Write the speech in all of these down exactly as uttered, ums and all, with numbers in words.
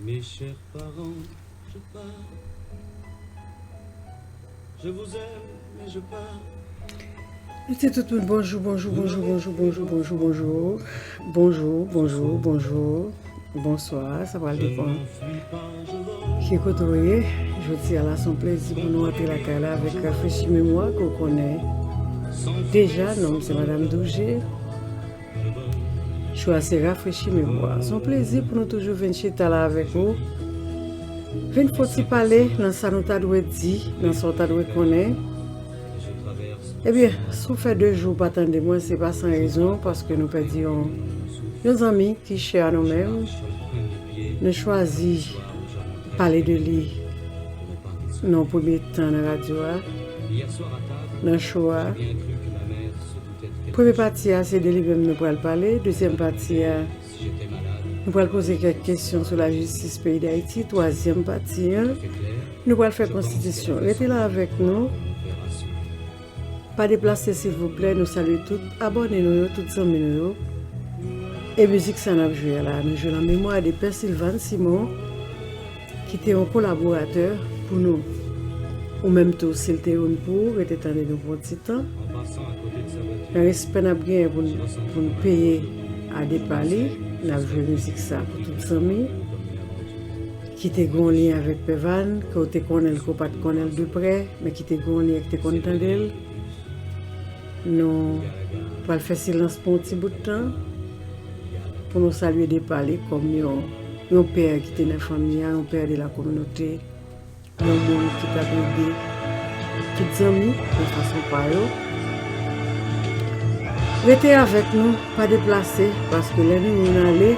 Mes chers parents, je pars. Je vous aime, mais je pars. Nou di tout moun bonjou, bonjou, bonjou, bonjou, bonjou, bonjou, bonjou. Bonjou, bonjou, bonjou, bonjou. Bonswa, sa pral depann ki kote w ye. Jodi a la, se yon plezi pou nou antre lakay la avèk Rafrechi Memwa, ke w konnen deja, non m se Madanm Douje. Chwa se Rafrechi Memwa. Se yon plezi pou nou toujou vin chita la avèk ou. Vin fè yon ti pale nan sa nou ta dwe di, nan sa w ta dwe konnen. Ebyen, si w fè de jou w pa tande mwen, se pa san rezon, paske nou pèdi yon, yon zanmi ki chè a nou menm. Nou chwazi pale de li nan yon premye tan nan radyo a, nan show a. Premye pati a, se de li menm nou pral pale. Dezyèm pati a, nou pral poze kèk kesyon sou lajistis peyi Dayiti. Twazyèm pati a, nou pral fè konstitisyon. Rete la avèk nou. Pa deplase, silvouplè. Nou salye tout abòne nou yo, tout zanmi nou yo. E mizik sa n ap jwe a la, nou jwe l an memwa de Pè Sylvane Simon, ki te yon kolaboratè pou nou. Ou menm tou, si l te youn pou ou, rete tande nou pou yon ti tan. Nan respè n ap genyen pou n, pou n peye a depa li, n ap jwe mizik sa pou tout zanmi ki te gen yon lyen avèk Pè Van, ke w te konnen l, ke w pa t konnen l de prè, men ki te gen yon lyen, ki te konn tande l. Nou pral fè silans pou yon ti bout tan pou nou salye depa li kòm yon, yon pè ki te nan fanmi a, yon pè de la kominote, yon moun ki t ap ede tout zanmi nan fason pa yo. Rete avèk nou, pa deplase, paske lè nou youn ale,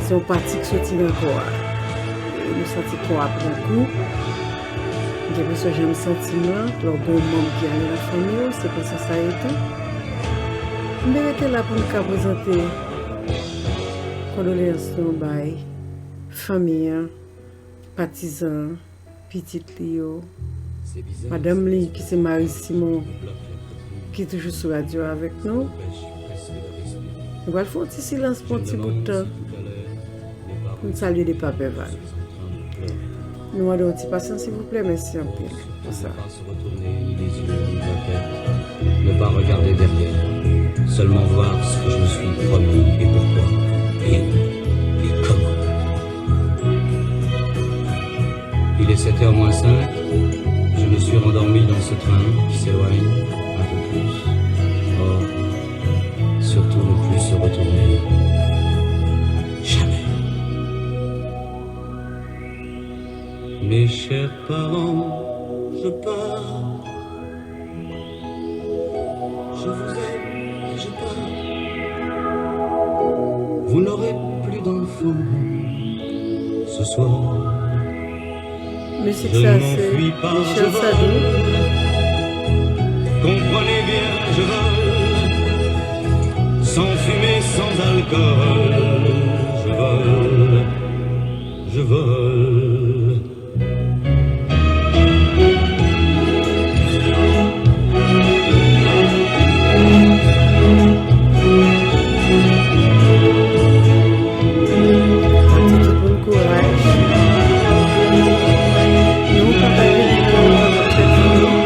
se yon pati k soti nan kò a. E nou santi kò a pran kou. M gen enpresyon jan m santi m lan, lè w gen yon manm ki ale nan fanmi w, se konsa sa ye tou. M te rete la pou m ka prezante kondoleyans nou bay fanmi an, patizan an, pitit li yo, madanm li ki se Marie Simon, ki toujou sou radyo avèk nou. Nou pral fè yon ti silans pou yon ti bout tan pou n salye depa Pè Van. Nou mande yon ti pasyans, silvouplè. Mèsi anpil pou sa. Retourner ni les yeux, ni la tête, ne pas regarder derrière, seulement voir ce que je me suis promis et pourquoi, et où, et comment. Il est sept heures moins cinq, je me suis rendormi dans ce train qui s'éloigne un peu plus. Oh, surtout ne plus se retourner. Jamais. Mes chers parents, je pars. Je vous aime et je pars. Vous n'aurez plus d'enfants ce soir. Mizik sa se Michel Sardou. Comprenez bien, je vole, sans fumée, sans alcool, je vole, je vole. Tout moun kouraj. Nou pataje videyo a avèk tèt nou.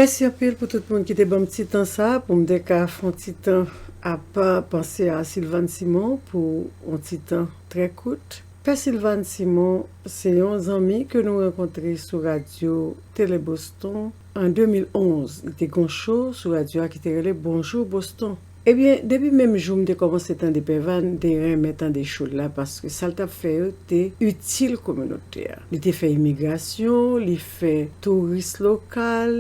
Mèsi anpil pou tout moun ki te ban m ti tan sa pou m te ka fè yon ti tan apa panse a Sylvane Simon pou yon ti tan trè kout. Pè Sylvane Simon se yon zanmi ke nou rankontre sou radyo Tele Boston an de mil onz. Li te gen yon show sou radyo a ki te rele Bonjou Boston. Ebyen, depi menm jou m te kòmanse tande Pè Van, m te renmen tande show l la paske sa l t ap fè yo te itil kominote a. Li te fè imigrasyon, li fè touris lokal,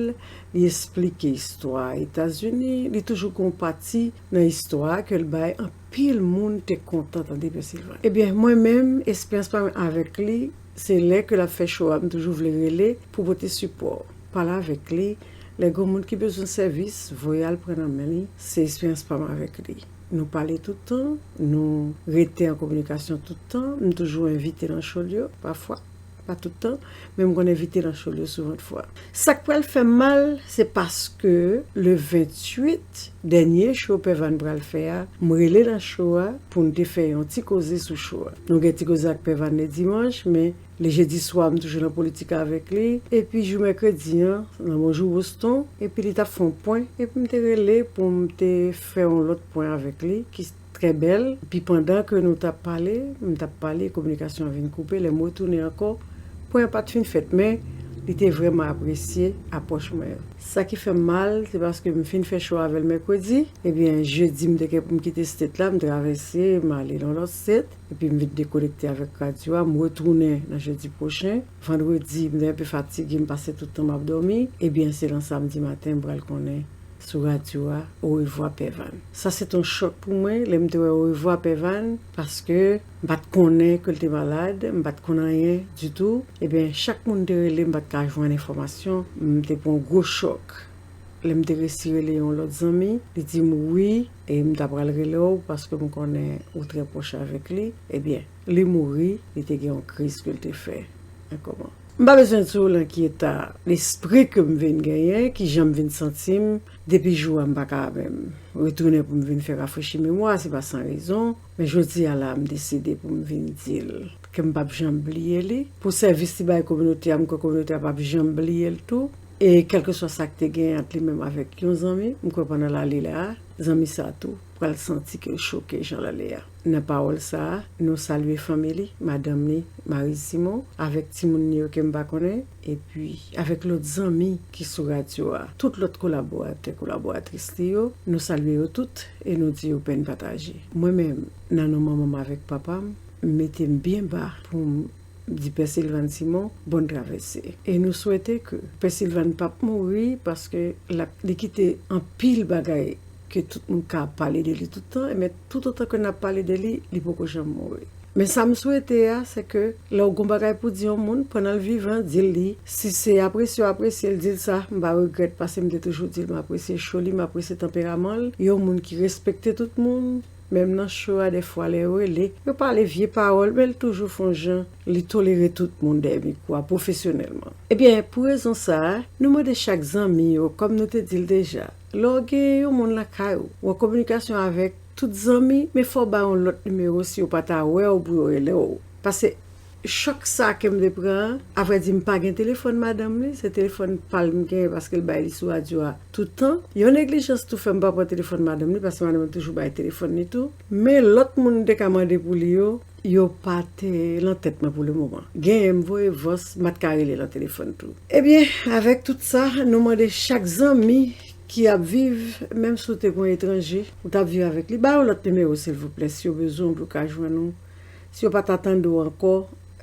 li esplike istwa Etazini, li toujou gen yon pati nan istwa a ke l bay anpil moun te kontan tande Pè Sylvane. Ebyen, mwen menm, esperyans pa m avèk li, Se lè ke l ap fè cho a, m toujou vle rele pou pote sipò. Pale avèk li. Lè gen moun ki bezwen sèvis, voye al pran nan men li. Se esperyans pa m avèk li. Nou pale tout tan, nou rete an kominikasyon tout tan. M toujou envite nan cho l yo, pafwa, pa tout tan, men m konn envite nan cho l yo souvantfwa. Sa k pral fè m mal, se paske le venntuit, dènye cho Pè Van pral fè a, m rele nan cho a pou n te fè yon ti koze sou cho a. Nou gen ti koze ak Pè Van le dimanch, men le jedi swa, m toujou nan politik avèk li. Epi jou mèkredi an, nan Bonjou Boston, epi li t ap fè yon pwen, epi m te rele pou m te fè yon lòt pwen avèk li, ki trè bèl. Epi pandan ke nou t ap pale, m t ap pale, kominikasyon an vin koupe. Lè m retounen ankò, pwen an pa t fin fèt, men li te vrèman apresye apwòch mwen an. Sa ki fè m mal, se paske m fin fè cho avè l mèkredi. Ebyen, jedi, m te gen pou m kite state la, m travèse, m ale nan lòt state. Epi m vin dekonekte avèk radyo a, m retounen nan jedi pwochen. Vandredi, m te enpe fatige, m pase tout tan m ap dòmi. Ebyen, se nan samdi maten, m pral konnen sou radyo a, orevwa Pè Van. Sa se t yon chòk pou mwen, lè m te wè orevwa Pè Van, paske m pa t konnen ke l te malad, m pa t konn anyen ditou. Ebyen, chak moun te rele, m pa t ka jwenn enfòmasyon, m te pran yon gwo chòk. Lè m te resi rele yon lòt zanmi, li di m wi, e m ta pral rele w paske m konnen ou trè pwòch avèk li. Ebyen, li mouri, li te gen yon kriz ke l te fè. An kòman? M pa bezwen di w nan ki eta lespri ke m vin genyen, ki jan m vin santi m, depi jou a m pa ka menm retounen pou m vin fè rafrechi memwa, se pa san rezon. Men jodi a la, m deside pou m vin di l ke m p ap janm bliye li. Pou sèvis li bay kominote a, m kwè kominote a p ap janm bliye l tou. E kèlkeswa sa k te gen ant li menm avèk yon zanmi, m kwè pandan l ale la a, zanmi sa a tou pral santi ke l choke jan l ale a. Nan pawòl sa a, nou salye fanmi li, madanm li, Marie Simon, avèk timoun li yo ke m pa konnen, epi avèk lòt zanmi ki sou radyo a, tout lòt kolaboratè, kolaboratris li yo, nou salye yo tout e nou di yo pèn pataje. Mwen menm, nan non manman m avèk papa m, m mete m byen ba pou m di Pè Sylvanne Simon, bòn travèse. E nou swete ke Pè Sylvanne p ap mouri paske l ap, li kite anpil bagay ke tout moun ka ap pale de li tout tan, men toutotan ke n ap pale de li, li poko janm mouri. Men sa m swete a, se ke lè w gon bagay pou di yon moun, pandan l vivan, di l li. Si se apresye w apresye l, di l sa. M pa regrèt paske m te toujou di l m apresye cho li, m apresye tanperaman l. Yon moun ki respekte tout moun, menm nan cho a, dèfwa lè yo rele, yo pale vye pawòl, men l toujou fè yon jan, li tolere tout moun dèyè mikwo a pwofesyonèlman. Ebyen, pou rezon sa a, nou mande chak zanmi yo, kòm nou te di l deja, lè w gen yon moun lakay ou, w an kominikasyon avèk tout zanmi, men fò w ba yon lòt nimewo si yo pa ta wè w pou yo rele w. Paske chòk sa ke m te pran an, avrèdi, m pa gen telefòn madanm li, se telefòn pa l m genyen paske l bay li sou radyo a tout tan. Yon neglijans tou fè m pa pran telefòn madanm li, paske madanm li toujou bay telefòn li tou. Men lòt moun m te ka mande pou li yo, yo pa te lan tèt mwen pou le moman. Genyen m voye vòs, m pa t ka rele lan telefòn tou. Ebyen, avèk tout sa, nou mande chak zanmi ki ap viv, menm si w te gon etranje, ou t ap viv avèk li, ba yo lòt nimewo, silvouplè, si yo bezwen w pou yo ka jwenn ou. Si yo pa ta tande w ankò,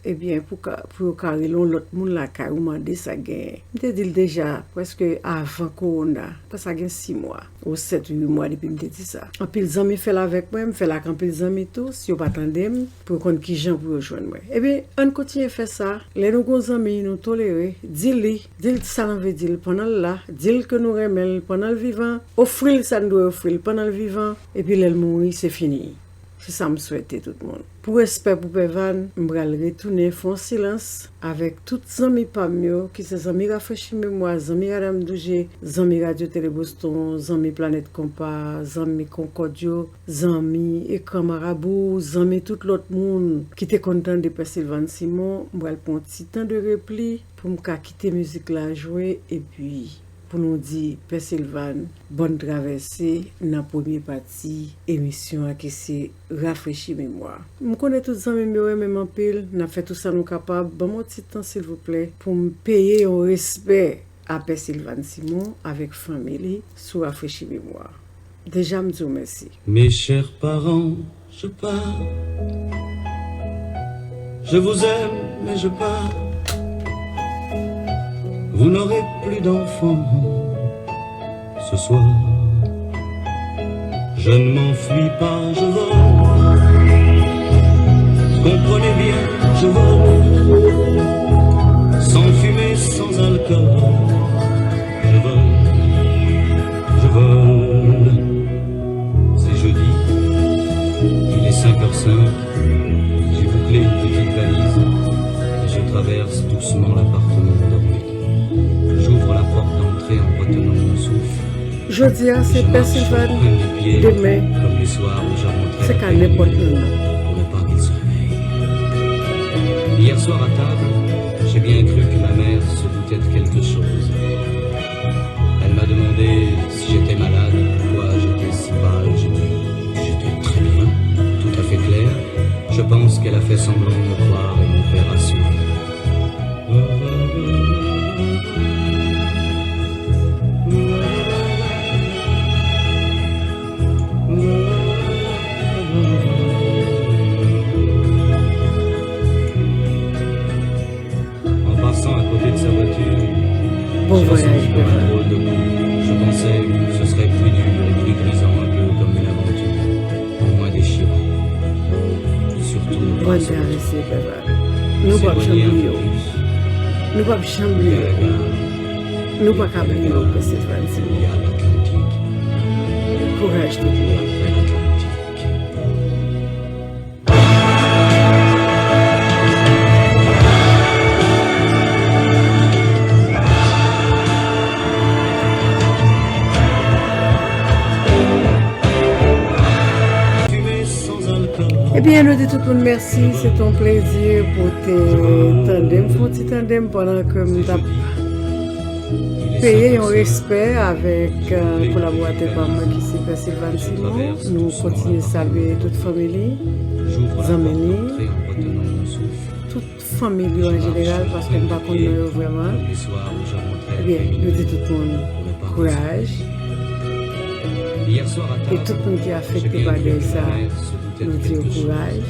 ebyen, pou ka, pou yo ka rele yon lòt moun lakay ou mande sa k genyen. M te di l deja, prèske avan kowona, sa gen sis mwa, ou sèt, uit mwa depi m te di sa. Anpil zanmi fè l avèk mwen, m fè l ak anpil zanmi tou, si yo pa tande m, pou yo konn kijan pou yo jwenn mwen. Ebyen, ann kontinye fè sa. Lè nou gon zanmi, nou tolere, di li, di l sa n anvi di l pandan l la, di l ke nou renmen l pandan l vivan, ofri l sa n dwe ofri l pandan l vivan, epi lè l mouri, se fini. Se sa m swete tout moun. Pou respè pou Pè Van, m pral retounen fè yon silans avèk tout zanmi pa m yo, ki se zanmi Rafrechi Memwa, zanmi Radam Douje, zanmi Radyo Tele Boston, zanmi Planèt Konpa, zanmi Konkòd yo, zanmi Ekran Marabou, zanmi tout lòt moun ki te konn tande Pè Sylvanne Simon. M pral pran yon ti tan de repli pou m ka kite mizik la jwe, epi pou nou di Pè Sylvanne, bòn travèse nan premye pati emisyon an ki se Rafrechi Memwa. M konnen tout zanmi m yo renmen m anpil, n ap fè tout sa nou kapab. Ban m yon ti tan, silvouplè, pou m peye yon respè a Pè Sylvanne Simon avèk fanmi li sou Rafrechi Memwa. Deja, m di w mèsi. Mes chers parents, je pars. Je vous aime, mais je pars. Vous n'aurez plus d'enfants ce soir. Je ne m'enfuis pas, je vole. Comprenez bien, Je vole, sans fumée, sans alcool. Je vole, je vole. C'est jeudi. Il est cinq heures cinq. J'ai bouclé une petite valise et je traverse doucement l'appartement endormi. J'ouvre la porte d'entrée en retenant mon souffle. Jodi a se Pè Silvan, demen se ka nenpòt moman. Hier soir à table, j'ai bien cru que ma mère se doutait de quelque chose. Elle m'a demandé si j'étais malade, pourquoi j'étais si pâle. J'ai dit que j'étais très bien, tout à fait clair. Je pense qu'elle a fait semblant de me croire et mon père a souri. En passant à côté de sa voiture, j'ai ressenti comme un drôle de coup. Je pensais que ce serait plus dur et plus grisant, un peu comme une aventure, au moins déchirant. Surtout ne pas s'éloigner un peu plus. Nou p ap janm bliye w. Nou p ap janm bliye w. Nou pa ka bliye w, Pè Silvan. Kouraj tout moun. Ebyen, nou di tout moun mèsi. Se te yon plezi pou te tande m, fè yon ti tande m pandan ke m t ap peye yon respè avèk, euh, kolaboratè pa m ki se Pè Silvan Simon. Nou kontinye salye tout fanmi li, zanmi li, tout fanmi li an jeneral, paske m pa konn non yo vrèman. Ebyen, nou di tout moun kouraj. E tout moun ki afekte pa dèy sa, nou di yo kouraj.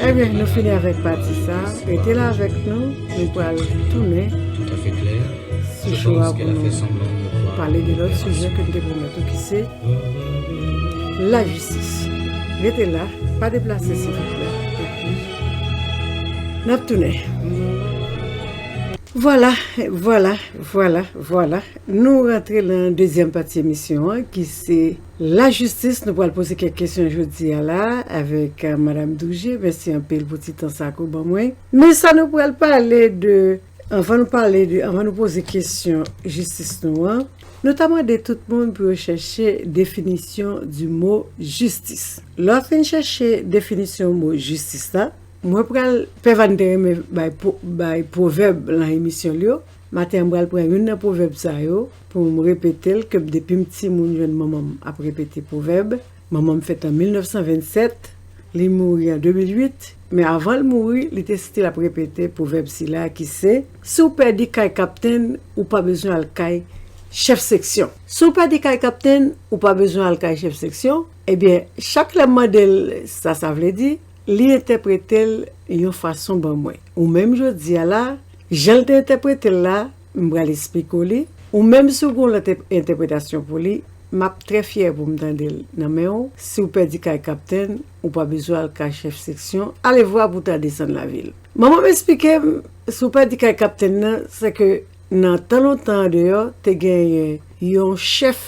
Ebyen, nou fini avèk pati sa. Rete la avèk nou. Nou pral tounen sou cho a pou nou pale de lòt sijè ke n te pwomèt ou ki se lajistis. Rete la, pa deplase silvouplè. Epi, n ap tounen. Vwala, vwala, vwala, vwala. Nou rantre nan dezyèm pati emisyon an, ki se lajistis. Nou pral poze kèk kesyon jodi a la avèk, euh, Madam Dougé. Mèsi anpil pou ti tan sa ke w ban mwen. Men sa nou pral pale de, anvan nou pale de, anvan nou poze kesyon jistis nou an, nou ta mande tout moun pou yo chèche definisyon di mo jistis. Lè w fin chèche definisyon mo jistis la, mwen pral, Pè Van te renmen bay pwo-, bay pwovèb lan emisyon l yo. Maten an, m pral pran youn nan pwovèb sa yo pou m repete l, ke m, depi m timoun jwenn manman m ap repete pwovèb. Manman m fèt an mil nèf san vennsèt, li mouri an de mil uit, men avan l mouri, li te still ap repete pwovèb sila ki se, si w pèdi kay kaptenn, ou pa bezwen al kay chèf seksyon. Si w pèdi kay kaptenn, ou pa bezwen al kay chèf seksyon. Ebyen, chak lè m mande l sa sa vle di, li entèprete l yon fason ban mwen. Ou menm jodi a la, jan l te entèprete l la, m pral esplike w li. Ou menm si w gen yon lòt entèpretasyon pou li, m ap trè fyè pou m tande l nan men w. Si w pèdi kay kaptenn, ou pa bezwen al kay chèf seksyon. Alevwa pou w ta desann lavil. Manman m esplike m, si w pèdi kay kaptenn nan, se ke nan tan lontan andeyò, te genyen yon chèf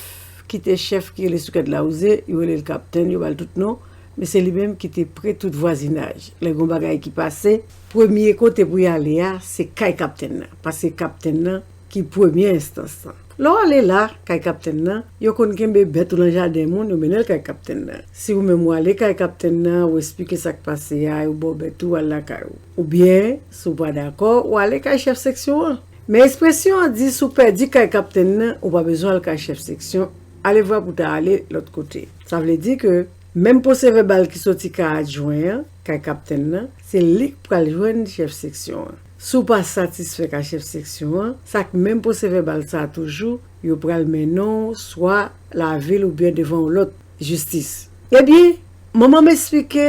ki te chèf ki rele Soukèd Lawouze, yo rele l kaptenn, yo ba l tout non, men se li menm ki te pre tout vwazinaj. Lè gen yon bagay ki pase, premye kote pou y ale a, se kay kaptenn nan, paske kaptenn nan ki premye enstans lan. Lè w ale la, kay kaptenn nan, yo konn kenbe bèt ou lan jaden moun, yo mennen l kay kaptenn nan. Si ou menm ou ale kay kaptenn nan, ou esplike sa k pase a, yo ba w bèt ou, al lakay ou. Oubyen, si w pa dakò, ou ale kay chèf seksyon an. Men ekspresyon an di, si w pèdi kay kaptenn nan, ou pa bezwen al kay chèf seksyon, alevwa pou w ta ale lòt kote. Sa vle di ke menm pwosevèbal ki soti kay adjwen an, kay kaptenn nan, se li k pral jwenn chèf seksyon an. Si w pa satisfè kay chèf seksyon an, sa k menm pwosevèbal sa a toujou, yo pral mennen w swa lavil oubyen devan yon lòt jistis. Ebyen, manman m esplike,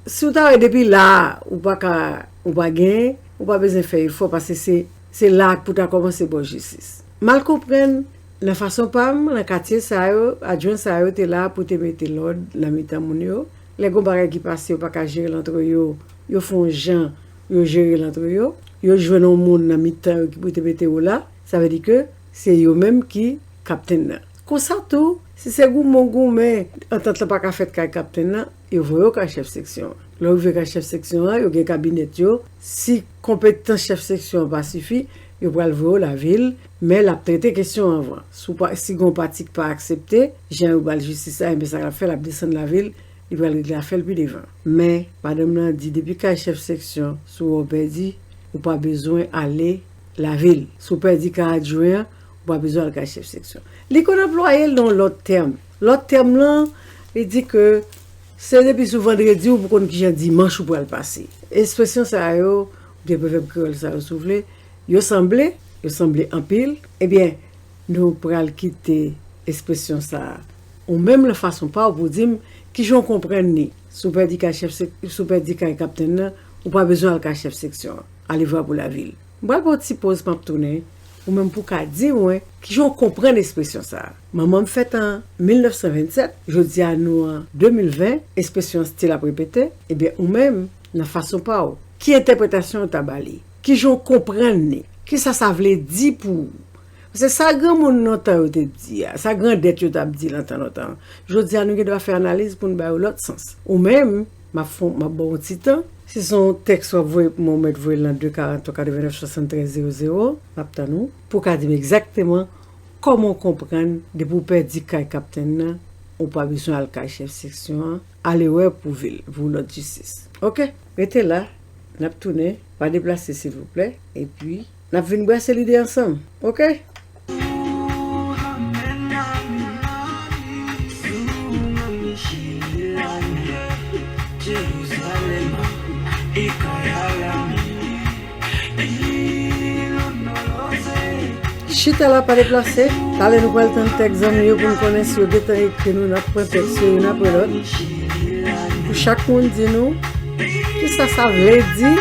si w ta wè depi la a, ou pa ka, ou pa genyen, ou pa bezwen fè efò, paske se, se la a pou w ta kòmanse ba w jistis. M al konprann, nan fason pa m, nan katye sa yo, adjwen sa yo te la pou te mete lòd nan mitan moun yo, lè gon bagay ki pase, yo pa ka jere l antre yo, yo fè yon jan, yo jere l antre yo, yo jwenn yon moun nan mitan yo ki pou te mete yo la, sa vle di ke se yo menm ki kaptenn nan. Konsa tou, si se goumen w goumen, antant lan pa ka fèt kay kaptenn nan, yo voye w kay chèf seksyon an. Lè w rive kay chèf seksyon an, yo gen kabinèt yo. Si konpetans chèf seksyon an pa sifi, yo pral voye w lavil, men l ap trete kesyon an anvan. Si w pa, si gen yon pati k pa aksepte jan yo ba l jistis la, enben sa l ap fè, l ap desann lavil, li pral regle afè l pi devan. Men, madanm nan di, depi kay chèf seksyon, si w wè w pèdi, ou pa bezwen ale lavil. Si w pèdi kay adjwen an, ou pa bezwen al kay chèf seksyon. Li konn anplwaye l nan yon lòt tèm. Lòt tèm lan, li di ke se depi sou vandredi ou pou konn kijan dimanch ou pral pase. Ekspresyon sa yo, oubyen pwovèb kreyòl sa yo, si w vle, yo sanble, yo sanble anpil. Ebyen, nou pral kite ekspresyon sa a. Ou menm, nan fason pa w, pou di m kijan w konprann li. Si w pèdi kay chèf sek-, si w pèdi kay kaptenn nan, ou pa bezwen al kay chèf seksyon an. Ale vwa pou lavil. M pral pran yon ti poz, m ap tounen. Ou menm pou w ka di mwen kijan w konprann ekspresyon sa a. Manman m fèt an mil nèf san vennsèt, jodi a nou an de mil ven, ekspresyon an still ap repete. Ebyen, ou menm, nan fason pa w, ki entèpretasyon w ta ba li? Kijan w konprann li? Kisa sa vle di pou ou? Paske sa granmoun lontan yo te di a, sa grandèt yo t ap di lontan, lontan, jodi a nou gen dwa fè analiz pou n ba yo lòt sans. Ou menm, m ap fè, m ap ba w yon ti tan. Si se yon tèks w ap voye pou mwen, ou mèt voye l nan de karant twa katrevennnèf swasanntrèz zewo zewo, m ap tann ou, pou w ka di m egzakteman kòman w konprann depi w pèdi kay kaptenn nan, ou pa bezwen al kay chèf seksyon an, ale wè pou vil, pou lòt jistis. Oke, rete la, n ap tounen, pa deplase silvouplè, epi n ap vin brase lide ansanm, oke? Chita la, pa deplase. Talè nou pral tann tèks zanmi yo pou n konnen si yo gentan ekri nou, n ap pran tèks yo youn apre lòt. Pou chak moun di nou kisa sa vle di.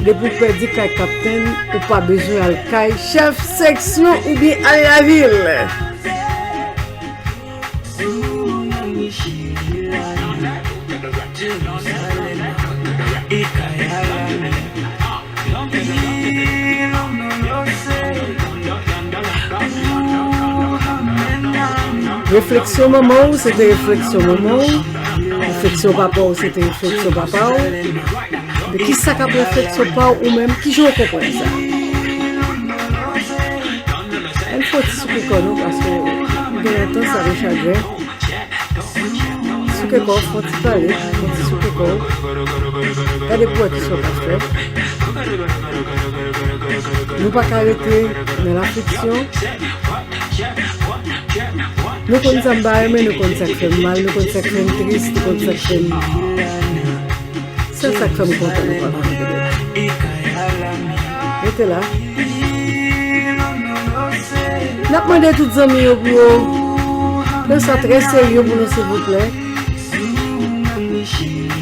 Depi w pèdi kay kaptenn, ou pa bezwen al kay chèf seksyon oubyen ale lavil. Refleksyon manman w, se te refleksyon manman w. Refleksyon papa w, se te refleksyon papa w. Men kisa k ap refleksyon pa w ou menm? Kijan w konprann sa? Ann fè yon ti souke kò nou, paske gen lontan sa gen chagren. Souke kò w, fè yon ti pale, fè yon ti souke kò w. Gade pou wè kisa w ka fè. Nou pa ka rete nan lafliksyon. Nou konn sa m pa renmen, nou konn sa k fè m mal, nou konn sa k fè m tris, nou konn sa k fè m Sèl sa k fè m kontan nou pa konn petèt. Rete la. N ap mande tout zanmi yo pou yo pran sa trè serye pou nou, silvouplè.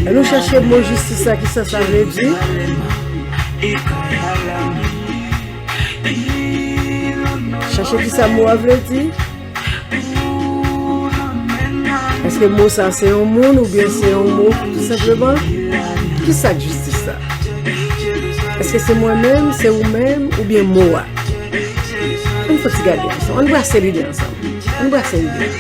Ann nou chache mo jistis la, kisa sa vle di. Chache kisa mo a vle di. Èske mo sa se yon moun oubyen se yon mo tou senpleman? Kisa k jistis la? Èske se mwen menm, se ou menm oubyen mo a? Ann fè ti gade ansanm, ann brase lide ansanm. Ann brase lide.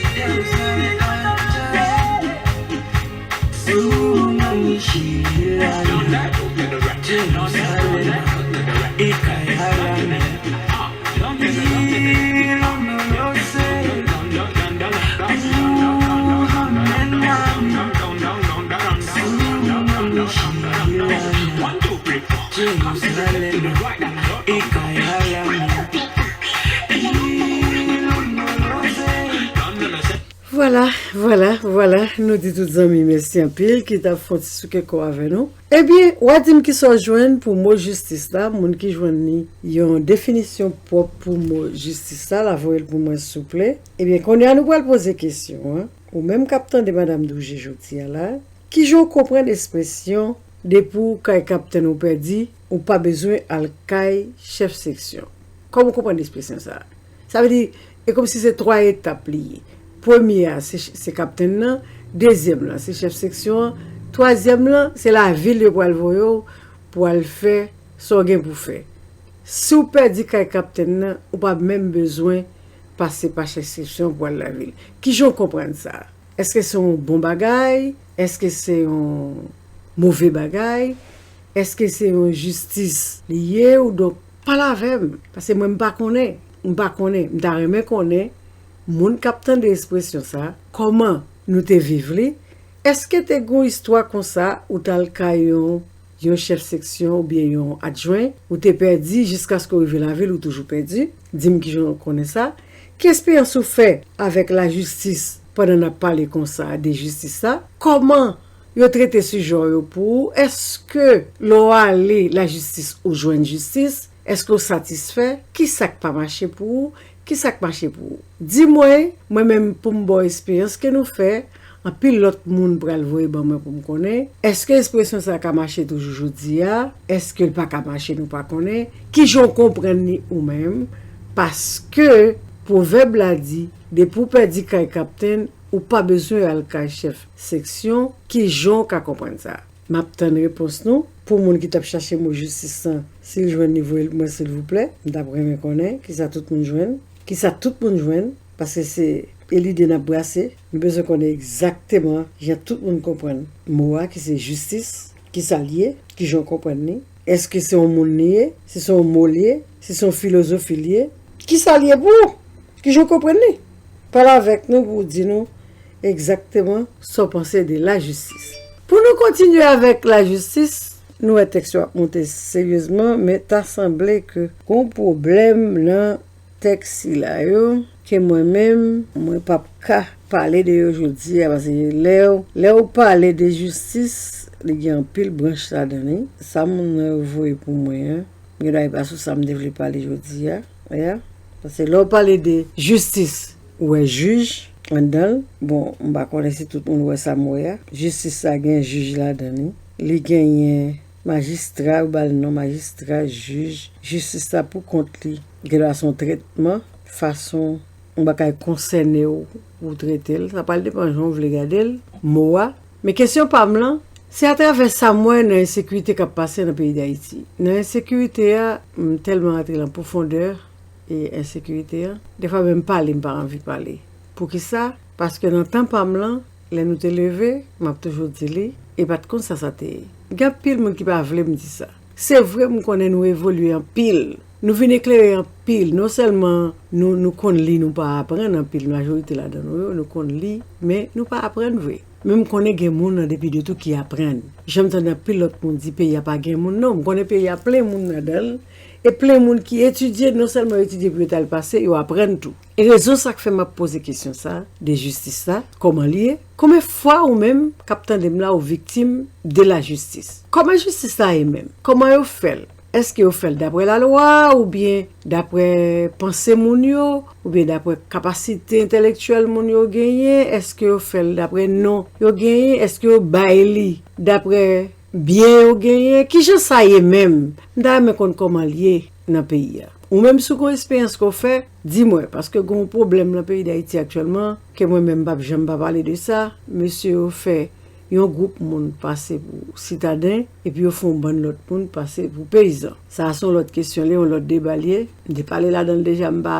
Vwala, vwala, vwala, nou di tout zanmi mèsi anpil ki t ap fè yon ti souke kò avè nou. Ebyen, w a di m kisa w jwenn pou mo jistis la, moun ki jwenn li yon definisyon pwòp pou mo jistis la, la voye l pou mwen, souple. Ebyen, kounye a nou pral poze kesyon an. Ou menm k ap tande Madanm Douje jodi a la, kijan w konprann ekspresyon depi w kay kaptenn ou pèdi, ou pa bezwen al kay chèf seksyon? Kòman w konprann ekspresyon sa a? Sa vle di, e kòmsi se twa etap li ye. Premye a, se, se kaptenn nan. Dezyèm lan, se chèf seksyon an. Twazyèm lan, se lavil yo pral voye w pou al fè sa w gen pou fè. Si w pèdi kay kaptenn nan, ou pa menm bezwen pase pa chèf seksyon pou al lavil. Kijan w konprann sa? Èske se yon bon bagay? Èske se yon move bagay? Èske se yon jistis li ye? Ou donk, pale avè m, paske mwen m pa konnen. M pa konnen. M ta renmen konnen, moun k ap tande ekspresyon sa, kòman nou te viv li? Èske te gen yon istwa konsa ou t al kay yon, yon chèf seksyon oubyen yon adjwen, ou te pèdi jiskaske w rive lavil, ou toujou pèdi? Di m kijan w konnen sa. Ki esperyans ou fè avèk lajistis pandan n ap pale konsa de jistis la? Kòman yo trete sijè w yo pou ou? Èske lè w ale lajistis ou jwenn jistis? Èske w satisfè? Kisa k pa mache pou ou? Kisa k mache pou ou? Di mwen, mwen menm pou m ba w esperyans ke nou fè, anpil lòt moun pral voye ban mwen pou m konnen. Èske ekspresyon sa ka mache toujou jodi a? Èske l pa ka mache, nou pa konnen? Kijan w konprann li ou menm? Paske pwovèb la di, depi w pèdi kay kaptenn, ou pa bezwen al kay chèf seksyon. Kijan w ka konprann sa? M ap tann repons nou. Pou moun ki t ap chache mo jistis lan, si l jwenn li, voye l pou mwen, silvouplè. M t ap renmen konnen kisa tout moun jwenn. Kisa tout moun jwenn, paske se, e lide n ap brase. Nou bezwen konnen egzakteman jan tout moun konprann mo a, ki se jistis, kisa l ye, kijan w konprann li. Èske se yon moun li ye? Si se yon mo li ye? Si se yon filozofi li ye? Kisa l ye pou ou? Kijan w konprann li? Pale avèk nou pou w di nou egzakteman sa w panse de lajistis. Pou nou kontinye avèk lajistis, nou wè tèks yo ap monte seryezman, men ta sanble ke gon pwoblèm nan tèks sila yo, ke mwen menm, mwen p ap ka pale de yo jodi a, paske lè w, lè w pale de jistis, li gen anpil branch ladan li. Sa moun nan yo voye pou mwen an, gen dwa e pa sou sa m te vle pale jodi a, ya. Paske lè w pale de jistis, ou wè jij anndan l. Bon, m pa konnen si tout moun wè sa m wè a. Jistis la gen jij ladan li. Li genyen majistra, yo ba l non majistra, jij. Jistis la pou kont li. Gen dwa se yon tretman, fason yon bagay konsène w, ou trete l. Sa pral depann jan w vle gade l, mo a. Men kesyon pa m lan, se atravè sa m wè nan ensekirite k ap pase nan peyi Dayiti. Nan ensekirite a, m tèlman rantre lan pwofondè e ensekirite a, defwa menm pale m pa anvi pale. Poukisa? Paske nan tan pa m lan, lè nou te leve, m ap toujou di li, e pa t konn sa sa te ye. Gen anpil moun ki pa vle m di sa. Se vre, m konnen nou evolye anpil. Nou vin eklere anpil. Non sèlman nou, nou konn li, nou pa aprann anpil. Majorite ladan nou yo, nou konn li, men nou pa aprann vre. Men m konnen gen moun nan depi de tou ki aprann. Jan m tande anpil lòt moun di peyi a pa gen moun, non. M konnen peyi a plen moun ladan l. E plen moun ki etidye, non sèlman yo etidye pou yo t al pase, yo aprann tou. E rezon sa k fè m ap poze kesyon sa, de jistis la, kòman li ye? Konbyen fwa ou menm k ap tande m la, ou viktim de lajistis? Kòman jistis la ye menm? Kòman yo fè l? Èske yo fè l daprè lalwa, oubyen daprè panse moun yo, oubyen daprè kapasite entèlektyèl moun yo genyen? Èske yo fè l daprè non yo genyen? Èske yo bay li daprè byen yo genyen? Kijan sa ye menm? M ta renmen konn kòman l ye nan peyi a. Ou menm, si w gen eksperyans ke w fè, di mwen, paske gen yon pwoblèm nan peyi Dayiti aktyèlman, ke mwen menm m p ap janm pa pale de sa. Mesye yo fè yon gwoup moun pase pou sitaden, epi yo fè yon bann lòt moun pase pou peyizan. Sa a se yon lòt kesyon li ye, yon lòt deba li ye. M te pale ladan l deja, m pa,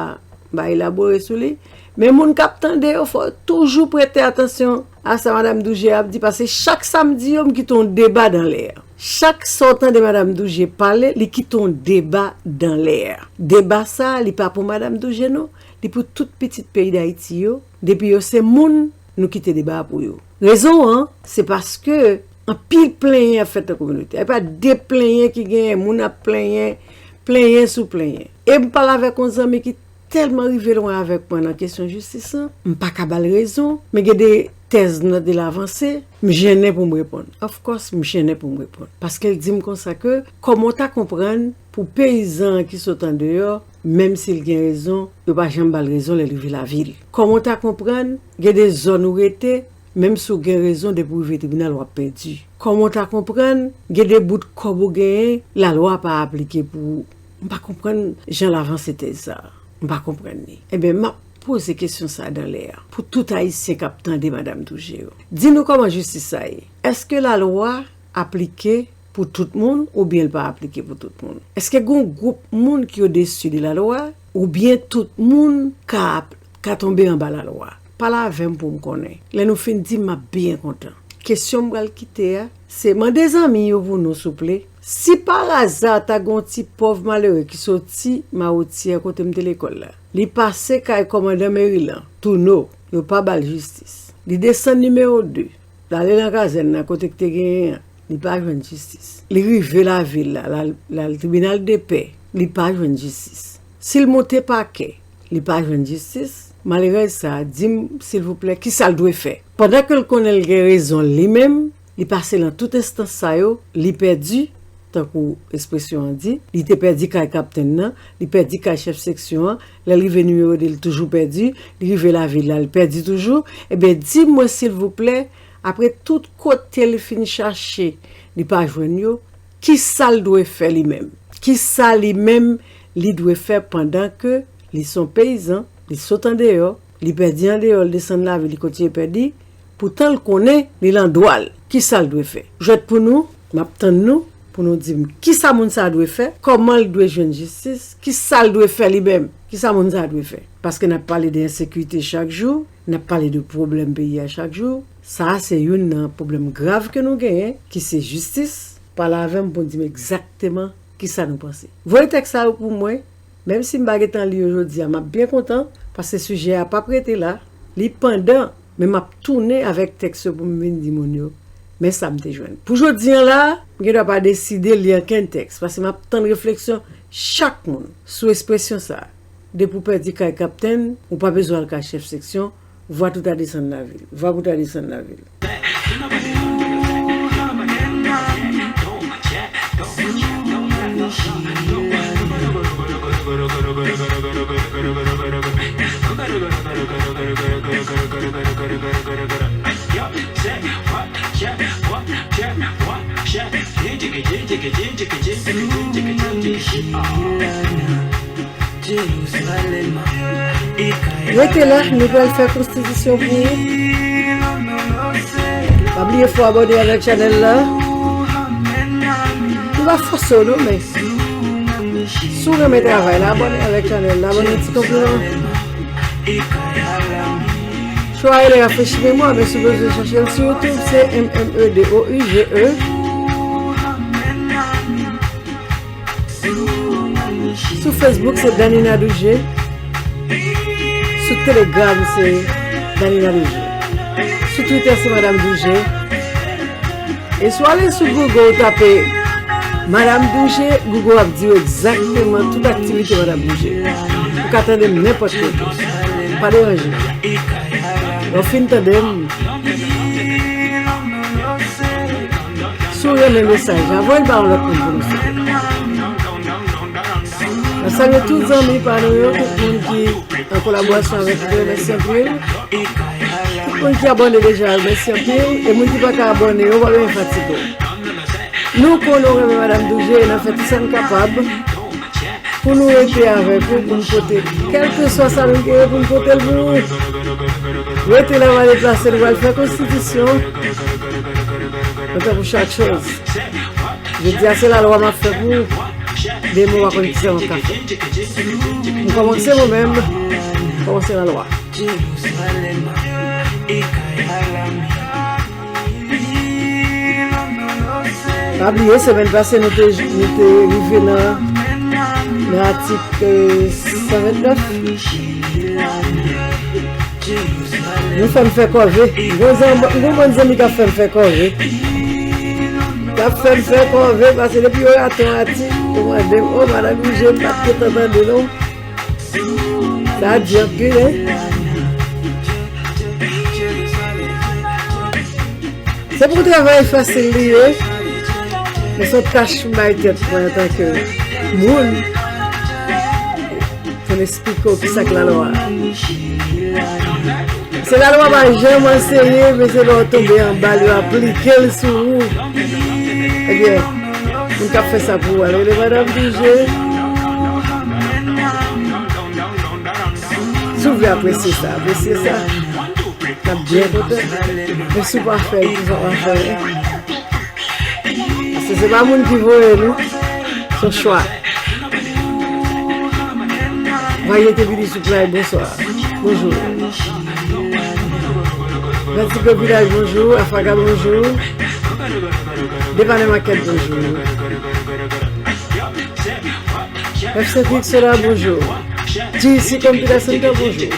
m pa elabore sou li. Men moun k ap tande yo, fò yo toujou prete atansyon a sa Madam Douje ap di, paske chak sa m di yo, m kite yon deba dan lè a. Chak sa w tande Madam Douje pale, li kite yon deba dan lè a. Deba sa a, li pa pou Madam Douje non, li pou tout pitit peyi Dayiti yo. Depi yo se moun, nou kite deba a pou yo. Rezon an, se paske anpil plenyen ap fèt nan kominote a. E pa de plenyen ki genyen, moun ap plenyen, plenyen sou plenyen. E m pale avèk yon zanmi ki tèlman rive lwen avèk mwen nan kesyon jistis lan, m pa ka ba l rezon, men gen de tèz nan de l avanse, m jennen pou m reponn. Of course, m jennen pou m reponn. Paske l di m konsa ke, kòman w ta konprann pou peyizan an ki sot andeyò, menm si l gen rezon, yo pa janm ba l rezon lè l rive lavil? Kòman w ta konprann, gen de zòn ou rete, menm si w gen rezon, depi w rive tribinal, w ap pèdi? Kòman w ta konprann, gen de bout kòb ou genyen, lalwa pa aplike pou ou? M pa konprann jan l avanse tèz sa a. M pa konprann li. Ebyen, m ap poze kesyon sa a dan lè a, pou tout Ayisyen k ap tande Madam Dougé yo. Di nou kòman jistis sa ye. Èske lalwa aplike pou tout moun oubyen l pa aplike pou tout moun? Èske gen yon gwoup moun ki odesi de lalwa oubyen tout moun ka, ka tonbe anba lalwa? Pale avè m pou m konnen. Lè nou fin di m, m ap byen kontan. Kesyon m pral kite a, se mande zanmi yo pou nou, souple. Si paraza ta gen yon ti pòv malere ki soti Mawotyè kote m te lekòl la, li pase kay kòmandan meri lan, Touno, yo pa ba l jistis. Li desann nimewo de, l ale nan kazèn nan kote k te genyen an, li pa jwenn jistis. Li rive lavil la, l al, l al tribinal de pè, li pa jwenn jistis. Si l monte pakè, li pa jwenn jistis. Malerèz sa a, di m, silvouplè, kisa l dwe fè? Pandan ke l konnen l gen rezon li menm, li pase nan tout enstans sa yo, li pèdi, tankou ekspresyon an di, li te pèdi kay kaptenn nan, li pèdi kay chèf seksyon an, lè l rive nimewo de, l toujou pèdi, li rive lavil la, l pèdi toujou. Ebyen, di mwen, silvouplè, apre tout kote li fin chache, li pa jwenn yo, kisa l dwe fè li menm? Kisa li menm li dwe fè pandan ke li se yon peyizan, li sot andeyò, li pèdi andeyò, l desann lavil, li kontinye pèdi, poutan l konnen li lan dwa l. Kisa l dwe fè? Jwèt pou nou, m ap tann nou, pou nou di m kisa moun sa a dwe fè, kòman l dwe jwenn jistis, kisa l dwe fè li menm, kisa moun sa a dwe fè. Paske n ap pale de ensekirite chak jou, n ap pale de pwoblèm peyi a chak jou. Sa a se youn nan pwoblèm grav ke nou genyen, ki se jistis. Pale avè m pou n di m egzakteman kisa nou panse. Voye tèks sa yo pou mwen, menm si m pa gentan li yo jodi a, m ap byen kontan, paske sijè a p ap rete la, li pandan, men m ap tounen avèk tèks yo pou m vin di moun yo, men sa m te jwenn. Pou jodi a la, m gen dwa pa deside li ankenn tèks, paske m ap tann refleksyon chak moun sou ekspresyon sa a. Depi w pèdi kay kaptenn, ou pa bezwen al kay chèf seksyon, vwa tout a desann lavil. Vwa pou ta desann lavil. Rete la, nou pral fè konstitisyon pou ou. Pa bliye fò abòne avèk chanèl la. Nou pa fòse w non, men si w renmen travay la, abòne avèk chanèl la, ban nou ti konpliman. Chwa rele Rafrechi Memwa, men si w bezwen chèche l sou YouTube, se M M E D O U G E. Sou Facebook, se Danina Dougé. Sou Telegram, se Danina Dougé. Sou Twitter, se Madam Dougé. E si w ale sou Google, w tape Madam Dougé, Google ap di w egzakteman tout aktivite Madam Dougé. Ou ka tande m nenpòt kote. Pa deranje. Lè w fin tande m, si w renmen mesaj la, voye l ba yon lòt moun pou nou sa. N ap salye tout zanmi pa nou yo, tout moun ki an kolaborasyon avèk nou, mèsi anpil. Tout moun ki abòne deja, mèsi anpil. E moun ki pa ka abòne yo, pa bezwen fatige w. Nou konnen w renmen Madam Dougé, e n ap fè tout sa n kapab pou nou rete avèk ou, pou n pote kèlkeswa sa nou genyen pou n pote l pou ou. Rete la, pa deplase, nou pral fè konstitisyon. Kontan pou chak choz. Jodi a, se lalwa m ap fè pou ou. Demen, w a konn kisa w ap ka fè. M kòmanse mwen menm, m kòmanse lalwa. Pa bliye, semèn pase, nou te, nou te rive nan, nan atik, euh, san vennèf. Nou fè m fè kòve. M gon zan-, m gon bann zanmi k ap fè m fè kòve. K ap fè m fè kòve, paske depi yo rate yon atik, yo mande m, "O, Madam Dougé, m pa t gentan tande non." Sa di anpil, en. Se pou travay fasil li ye, men se yon tach m bay tèt mwen antanke moun pou m esplike w kisa k lalwa a. Se lalwa pa janm anseye, men se lè w tonbe anba l, yo aplike l sou ou. Ebyen, moun k ap fè sa pou ou a, rele Madam Dougé. Si w vle apresye sa, apresye sa. N ap byen kontan. Men si w pa fè l, poukisa w pa fè l? Paske se pa moun ki voye nou, se yon chwa. Varyete Vini Souplay, bonswa. Bonjou. Grantik Vilaj, bonjou. Afaga, bonjou. Depanè Makèt, bonjou. F Senk Soda, bonjou. G C Computer Center, bonjou.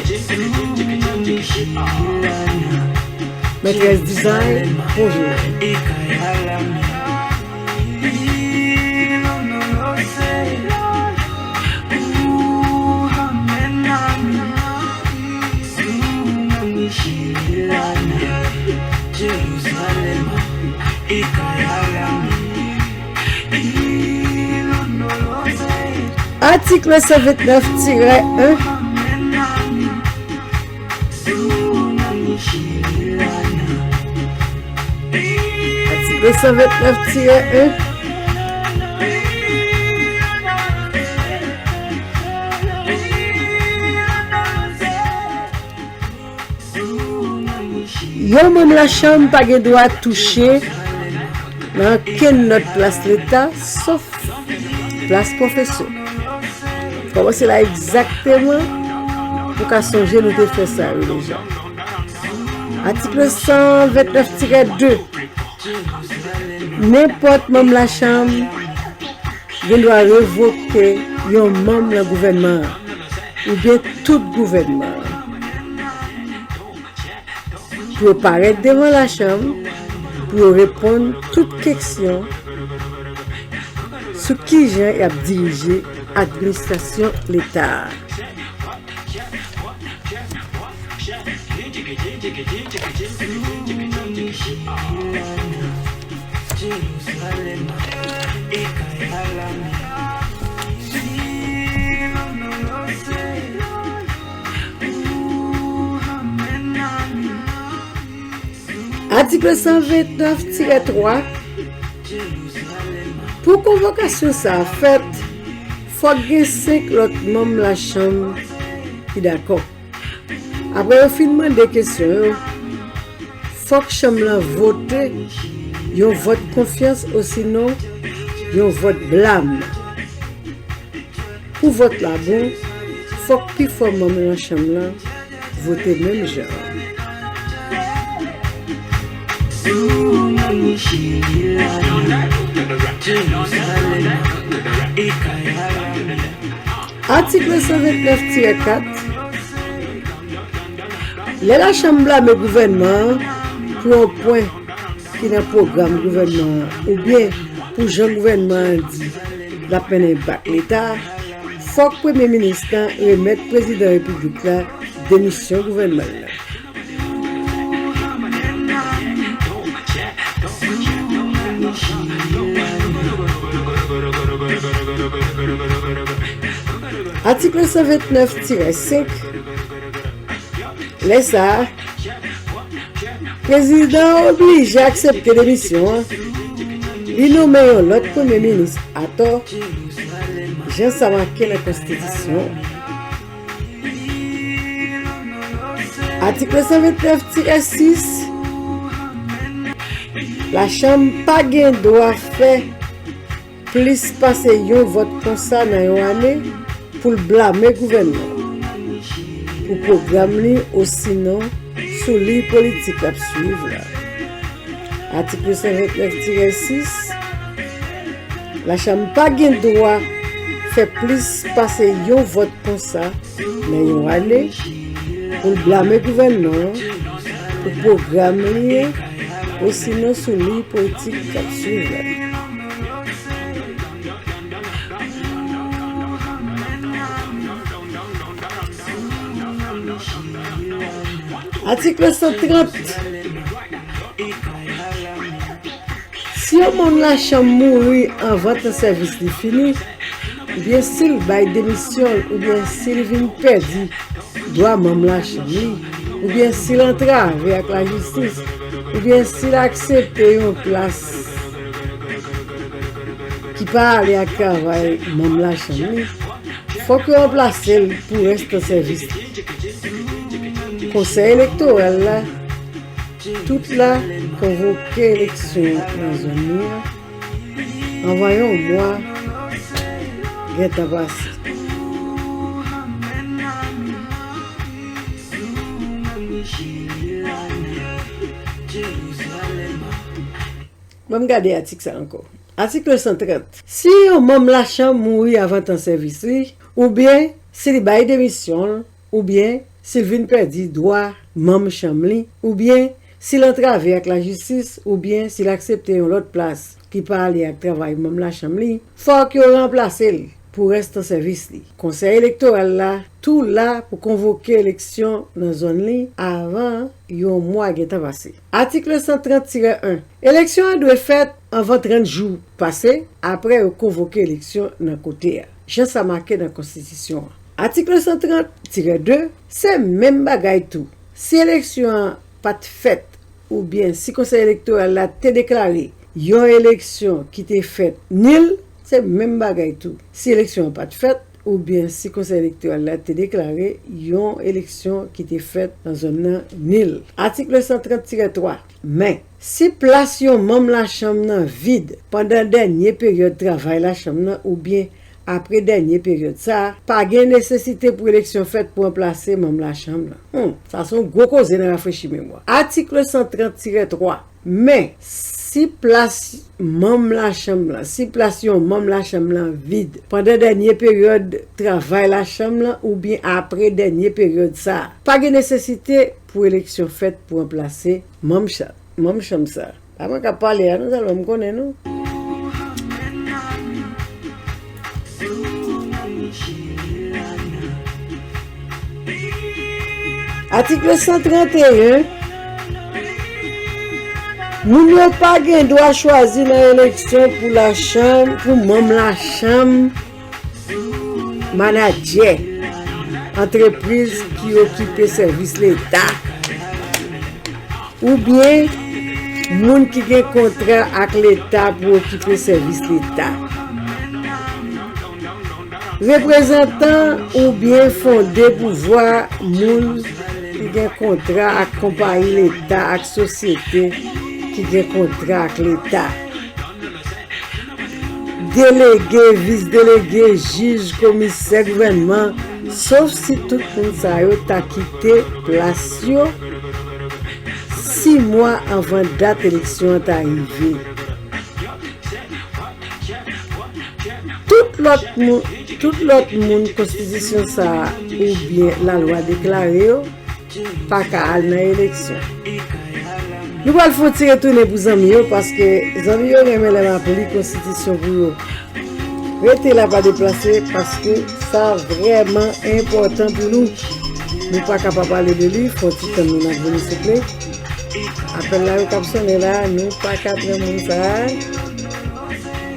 Maîtresse Design, bonjou. Atik san vennèf tirè en. Atik san vennèf tirè en. Yon manm lachanm pa gen dwa touche nan okenn lòt plas leta, sof plas pwofesè. Kòmanse la egzakteman, pou ka sonje nou te fè sa yo deja. Atik san vennèf tirè de. Nenpòt manm lachanm gen dwa revoke yon manm nan gouvènman an, oubyen tout gouvènman an. Pou yo parèt devan lachanm, pou yo reponn tout kesyon sou kijan y ap dirije administrasyon leta a. Atik san vennèf tirè twa. Pou konvokasyon sa a fèt, fòk gen senk lòt manm lachanm ki dakò. Apre yo fin mande kesyon yo, fòk chanm lan vote yon vòt konfyans osinon yon vòt blam. Pou vòt la bon, fòk pifò manm nan chanm lan vote menm jan an. Atik san vennèf tirè kat. Lè lachanm blame gouvènman an pou yon pwen ki nan pwogram gouvènman an oubyen pou jan gouvènman an di l ap mennen bak leta a, fòk premye minis lan remèt prezidan repiblik la demisyon gouvènman l lan. Atik san vennèf tirè senk. Lè sa a, prezidan an oblije aksepte demisyon an, li nonmen yon lòt premye minis atò, jan sa make nan konstitisyon an. Atik san vennèf tirè sis. Lachanm pa gen dwa fè plis pase yon vòt konsa nan yon ane pou l blame gouvènman an pou pwogram li osinon sou liy politik l ap swiv la. Atik san vennèf tirè sis. Lachanm pa gen dwa fè plis pase yon vòt konsa nan yon ane pou l blame gouvènman an pou pwogram li an osinon sou liy politik k ap swiv la. Atik san trant. Si yon manm lachanm mouri anvan tan sèvis li fini, oubyen si l bay demisyon l, oubyen si l vin pèdi dwa manm lachanm li, oubyen si l antrave ak lajistis, oubyen si l aksepte yon plas ki pa ale ak travay manm lachanm li, fòk yo ranplase l pou rès tan sèvis li. Konsèy elektoral la, tout la, konvoke eleksyon nan zòn li an anvan yon mwa gentan pase. Ban m gade atik sa ankò. Atik san trant. Si yon manm lachanm mouri avan tan sèvis li, oubyen si li bay demisyon l, oubyen si l vin pèdi dwa manm chanm li, oubyen si l antrave ak lajistis, oubyen si l aksepte yon lòt plas ki pa ale ak travay manm lachanm li, fòk yo ranplase l pou rès tan sèvis li. Konsèy elektoral la tou la pou konvoke eleksyon nan zòn li avan yon mwa gentan pase. Atik san trant tirè en. Eleksyon an dwe fèt anvan trant jou pase, apre yo konvoke eleksyon nan kote a, jan sa make nan konstitisyon an. Atik san trant tirè de, se menm bagay tou. Si eleksyon an pa t fèt, oubyen si konsèy elektoral la te deklare yon eleksyon ki te fèt nil, se menm bagay tou. Si eleksyon an pa t fèt, oubyen si konsèy elektoral la te deklare yon eleksyon ki te fèt nan zòn nan nil. Atik san trant tirè twa. Men, si plas yon manm lachanm nan vid pandan dènye peryòd travay lachanm nan oubyen apre dènye peryòd sa a, pa gen nesesite pou eleksyon fèt pou ranplase manm lachanm nan. Hmm, sa se yon gwo koze nan rafrechi memwa. Atik san trant tirè twa. Men, si plas manm lachanm lan, si plas yon manm lachanm lan vid pandan dènye peryòd travay lachanm lan oubyen apre dènye peryòd sa a, pa gen nesesite pou eleksyon fèt pou ranplase manm chanm, manm chanm sa a. Pa mwen k ap pale a, non, sèlman m konnen, non. Atik san trant e en, moun yo pa gen dwa chwazi nan eleksyon pou lachanm, pou manm lachanm, manadjè antrepriz ki okipe sèvis Leta, oubyen moun ki gen kontra ak Leta pou okipe sèvis Leta. Reprezantan oubyen fonde pouvwa moun ki gen kontra ak konpayi Leta ak sosyete ki gen kontra ak Leta. Delege, vis-delege, jij, komisè gouvènman, sof si tout moun sa yo ta kite plas yo sis mwa anvan dat eleksyon an ta rive. Tout lòt moun, tout lòt moun konstitisyon sa a oubyen lalwa deklare yo pa ka al nan eleksyon. Nou pral fè yon ti retounen pou zanmi yo, paske zanmi yo renmen lè m ap li konstitisyon pou yo. Rete la, pa deplase, paske sa vrèman enpòtan pou nou. Nou pa ka pa pale de li, fè yon ti tann, nou n ap vini, souple. Apèl la yo k ap sonnen la, nou pa ka pran moun sa a.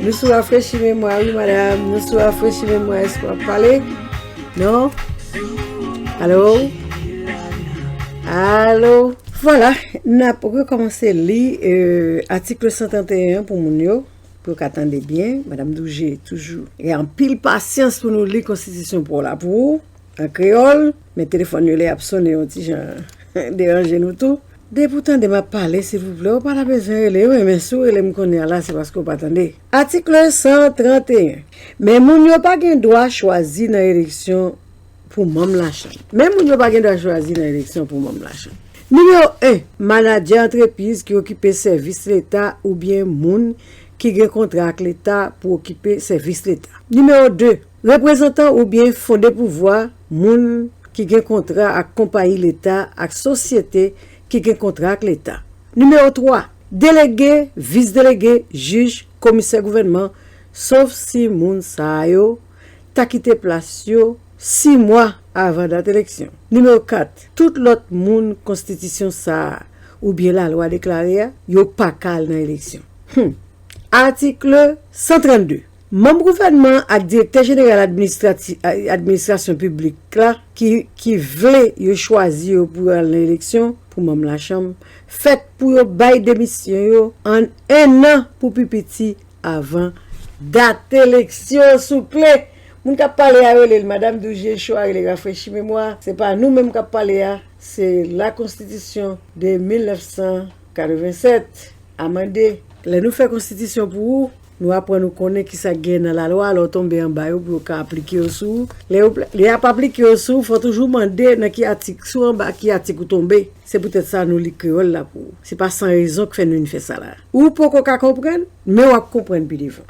Nou sou rafrechi memwa, wi, madam. Nou sou rafrechi memwa, èske w ap pale? Non? Alo? Alo? Vwala, n ap rekòmanse li, euh, atik san trant e en pou moun yo, pou yo ka tande byen. Madam Douje toujou gen anpil pasyans pou nou li konstitisyon pou w la pou ou, an kreyòl, men telefòn yo lè y ap sonnen yon ti jan deranje nou tou. Depi w tande m ap pale, silvouplè, ou pa ta bezwen rele, wi, men si w rele m kounye a la, se paske w pa tande. Atik san trant e en. Men moun yo pa gen dwa chwazi nan eleksyon pou manm lachanm. Men moun yo pa gen dwa chwazi nan eleksyon pou manm lachanm. Nimewo en, manadjè antrepriz ki okipe sèvis Leta oubyen moun ki gen kontra ak Leta pou okipe sèvis Leta. Nimewo de, reprezantan oubyen fonde pouvwa moun ki gen kontra ak konpayi Leta ak sosyete ki gen kontra ak Leta. Nimewo twa, delege, vis-delege, jij, komisè gouvènman, sof si moun sa yo ta kite plas yo sis mwa avan dat eleksyon. Nimewo kat, tout lòt moun konstitisyon sa a oubyen lalwa deklare a, yo pa ka al nan eleksyon. Hmm. Atik san trannde. Manm gouvènman ak direktè jeneral administrati-, a-, administrasyon piblik la ki, ki vle yo chwazi yo pou yo al nan eleksyon pou manm lachanm, fèt pou yo bay demisyon yo an ennan pou pi piti avan dat eleksyon, souple. Moun k ap pale a, yo rele l Madam Douje Cho a, rele rafrechi memwa. Se pa nou menm k ap pale a, Se la konstitisyon de mil nèf san katrevennsèt, amande. Lè nou fè konstitisyon pou ou, nou aprann ou konnen ki sa k gen nan lalwa, lè w tonbe anba yo, pou yo ka aplike yo sou ou. Lè yo, lè y ap aplike yo sou ou, fò w toujou mande nan ki atik, si w anba ki atik ou tonbe. Se poutèt sa nou li kreyòl la pou ou. Se pa san rezon k fè nou vin fè sa la. Ou poko ka konprann, men w ap konprann pi devan.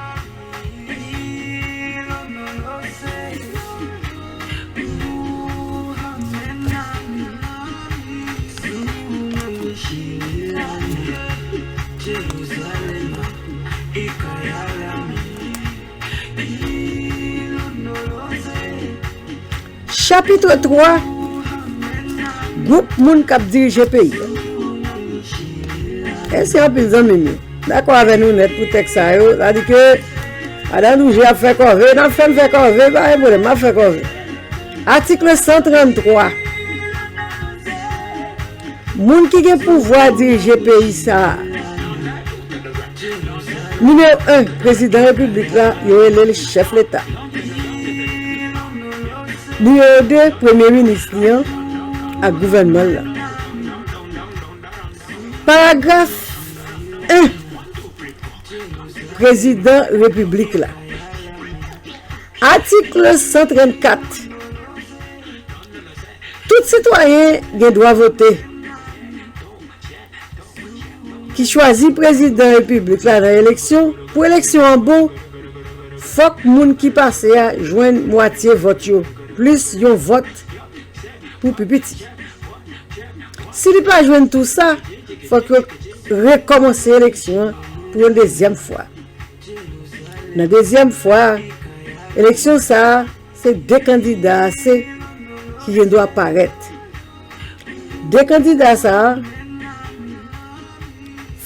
Chapit twa, gwoup moun k ap dirije peyi a. E se anpil zanmi m yo dakò avè nou nèt pou tèks sa yo. Sa di ke Madan Douje ap fè kòve, n ap fè l fè kòve, pa gen pwoblèm, m ap fè kòve. Atik san tranntwa. Moun ki gen pouvwa dirije peyi sa a. Nimewo en, prezidan repiblik la, yo rele l chèf leta. Nimewo de, premye minis li an ak gouvènman l la. Paragraf en, prezidan repiblik la. Atik san trannkat. Tout sitwayen gen dwa vote. Ki chwazi prezidan repiblik la nan eleksyon, pou eleksyon an bon, fòk moun ki pase a jwenn mwatye vòt yo, plis yon vòt pou pi piti. Si li pa jwenn tou sa, fòk yo rekòmanse eleksyon an pou yon dezyèm fwa. Nan dezyèm fwa, eleksyon sa a, se de kandida ase ki gen dwa parèt. De kandida sa a,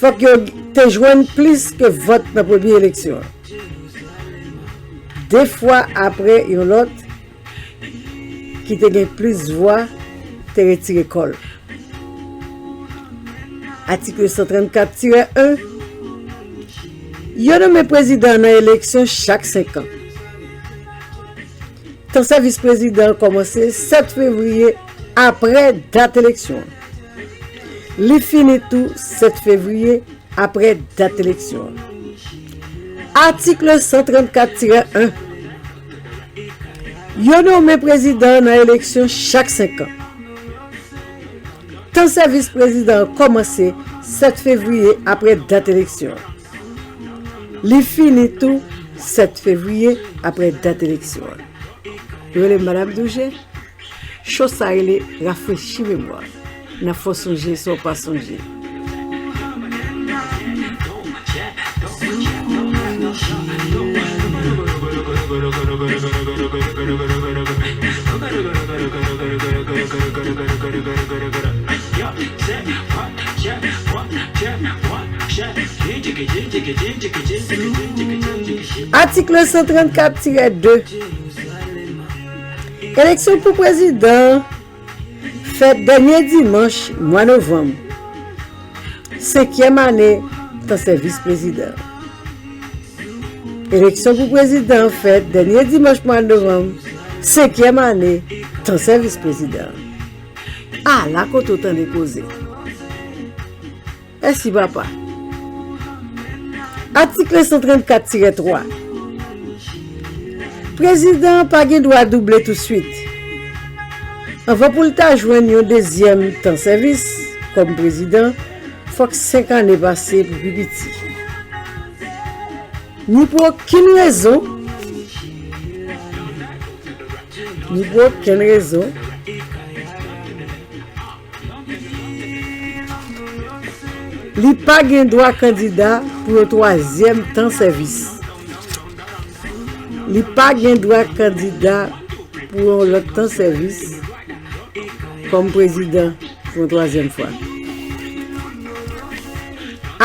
fòk yo te jwenn plis ke vòt nan premye eleksyon an. De fwa apre yon lòt ki te gen plis vwa te retire kò l. Atik san trannkat tirè en. Yo nonmen prezidan nan eleksyon chak senk an. Tan sèvis prezidan an kòmanse sèt fevriye apre dat eleksyon an. Li fini tou sèt fevriye apre dat eleksyon an. Atik san trannkat tirè en. Yo nonmen prezidan nan eleksyon chak senk an. Tan sèvis prezidan an kòmanse sèt fevriye apre dat eleksyon an. Li fini tou sèt fevriye apre dat eleksyon an. Yo rele m Madan Douje. Cho sa rele rafrechi memwa. Nan fò sonje sa w pa sonje. Atik san trannkat tirè de. Eleksyon pou prezidan an fèt dènye dimanch mwa novanm, senkyèm ane tan sèvis prezidan. Eleksyon pou prezidan an fèt dènye dimanch mwa novanm, senkyèm ane tan sèvis prezidan. Ala kote w tande koze. Mèsi, papa. Atik san trannkat tirè twa. Prezidan an pa gen dwa double touswit. Anvan pou l ta jwenn yon dezyèm tan sèvis kòm prezidan, fòk senk ane pase pou pi piti. Ni pou okenn rezon, ni pou okenn rezon, li pa gen dwa kandida pou yon twazyèm tan sèvis. Li pa gen dwa kandida pou yon lòt tan sèvis kòm prezidan pou yon twazyèm fwa.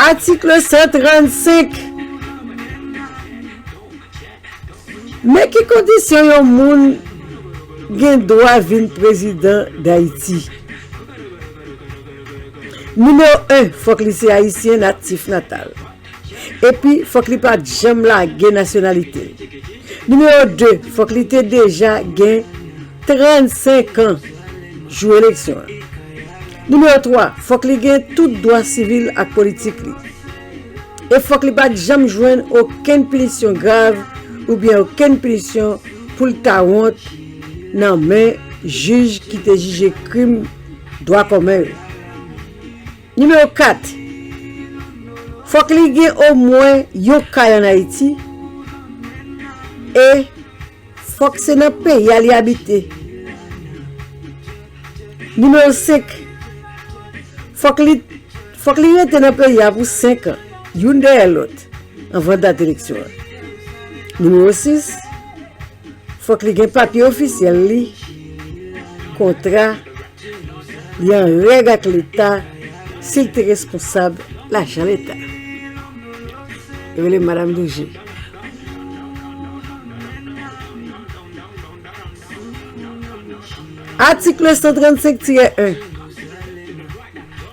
Atik san trannsenk. Men ki kondisyon yon moun gen dwa vin prezidan Dayiti. Nimewo en, fòk li se ayisyen natif natal. Epi, fòk li pa t janm lage nasyonalite l. Nimewo de, fòk li te deja gen trannsenk an jou eleksyon an. Nimewo twa, fòk li gen tout dwa sivil ak politik li. E fòk li pa t janm jwenn okenn pinisyon grav oubyen okenn pinisyon pou l ta wont nan men jij ki te jije krim dwa komen yo. Nimewo kat, fòk li gen omwen yon kay ann Ayiti e fòk se nan peyi a li abite. Nimewo senk, fòk li, fòk li rete nan peyi a pou senk an, youn dèyè lòt, anvan dat eleksyon an. Nimewo sis, fòk li gen papye ofisyèl li, kontra, li an règ ak Leta, si l te responsab lajan Leta. Yo rele m Madanm Douje. Atik san trannsenk tirè en.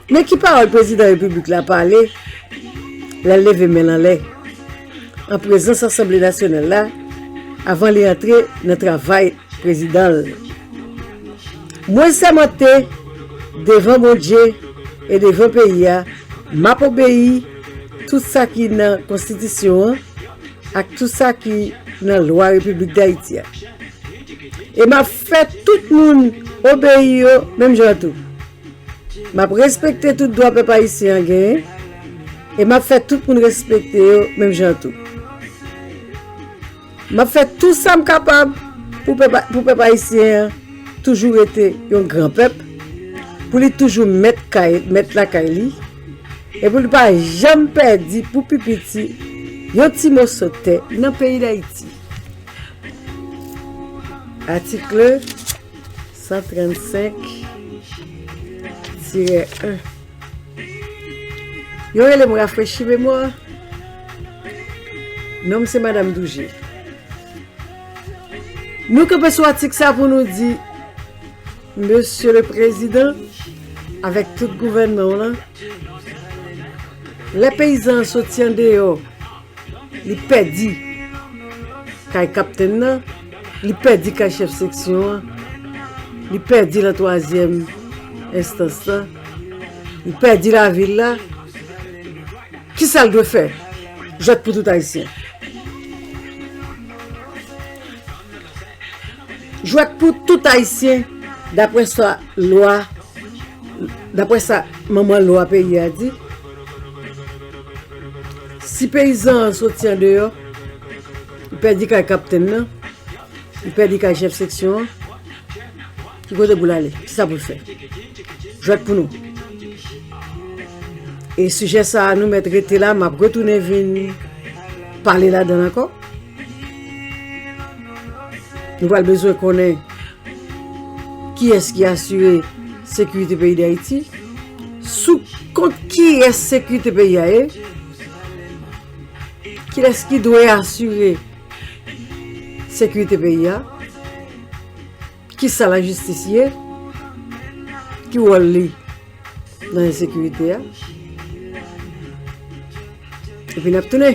Men ki pawòl prezidan repiblik la pale lè l leve men l anlè, an prezans Asanble Nasyonal la, avan li antre nan travay prezidan l. Mwen sèmante devan Bondye e devan peyi a, m ap obeyi tout sa ki nan konstitisyon an ak tout sa ki nan lwa Repiblik Dayiti a. E m ap fè tout moun obeyi yo menm jan tou. M ap respekte tout dwa pèp ayisyen an genyen, e m ap fè tout moun respekte yo menm jan tou. M ap fè tout sa m kapab pou pèp, pou pèp ayisyen an toujou rete yon gran pèp, pou li toujou mèt kay, mèt lakay li, e pou li pa janm pèdi pou pi piti yon ti moso tè nan peyi Dayiti. Atik san trannsenk tirè en. Yo rele m rafrechi memwa. Non m se Madanm Douje. Nou kanpe sou atik sa pou nou di, Mesye le Prezidan, avèk tout gouvènman w lan, lè peyizan an soti andeyò, li pèdi kay kaptenn nan, li pèdi kay chèf seksyon an, li pèdi lan twazyèm enstans lan, li pèdi lavil la. Kisa l dwe fè? Jwèt pou tout Ayisyen. Jwèt pou tout Ayisyen, daprè sa lwa, daprè sa manman lwa peyi a di. Si peyizan an soti andeyò, li pèdi kay kaptenn nan, li pèdi kay chèf seksyon an, ki kote pou l ale? Kisa pou l fè? Jwèt pou nou. E sijè sa a, nou mèt rete la, m ap retounen vin pale ladan l ankò. Nou pral bezwen konnen kiyès ki asire sekirite peyi Dayiti, sou kont kiyès sekirite peyi a ye, kilès ki dwe asire sekirite peyi a, kisa lajistis ye, ki wòl li nan ensekirite a. Epi n ap tounen.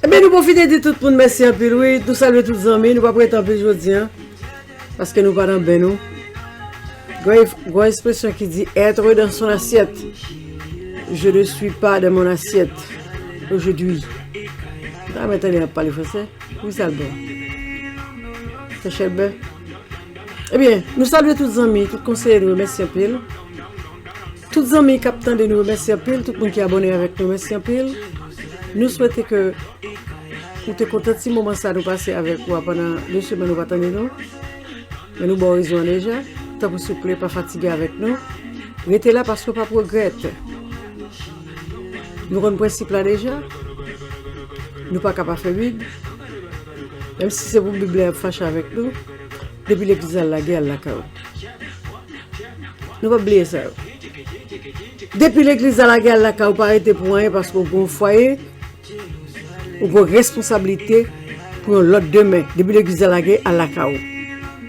Ebyen, nou pwofite di tout moun mèsi anpil, wi. Nou salye tout zanmi. Nou p ap rete anpil jodi a, paske nou pa nan ben nou. Gwo, gwo ekspresyon ki di, être dans son assiette. Je ne suis pas dans mon assiette aujourd'hui. Mwen ta renmen tande y ap pale franse. Wi, sa l bon. Sechèlbè. Ebyen, nou salye tout zanmi, tout konseye nou, mèsi anpil. Tout zanmi k ap tande nou, mèsi anpil. Tout moun ki abòne avèk nou, mèsi anpil. Nou swete ke ou te kontan ti moman sa nou pase avèk ou a pandan de semèn ou pa tande nou. Men nou ba w rezon an deja. Tanpri souple, pa fatige avèk nou. Rete la paske w p ap regrèt. Nou konn prensip la deja. Nou pa ka pa fè Bib. Menm si se pou Bib la y ap fache avèk nou, depi legliz la lage, al lakay ou. Nou p ap bliye sa yo. Depi legliz la lage, al lakay ou, pa rete pou anyen paske w gen yon fwaye, ou gen responsablite pou yon lòt demen. Depi legliz la lage, al lakay ou.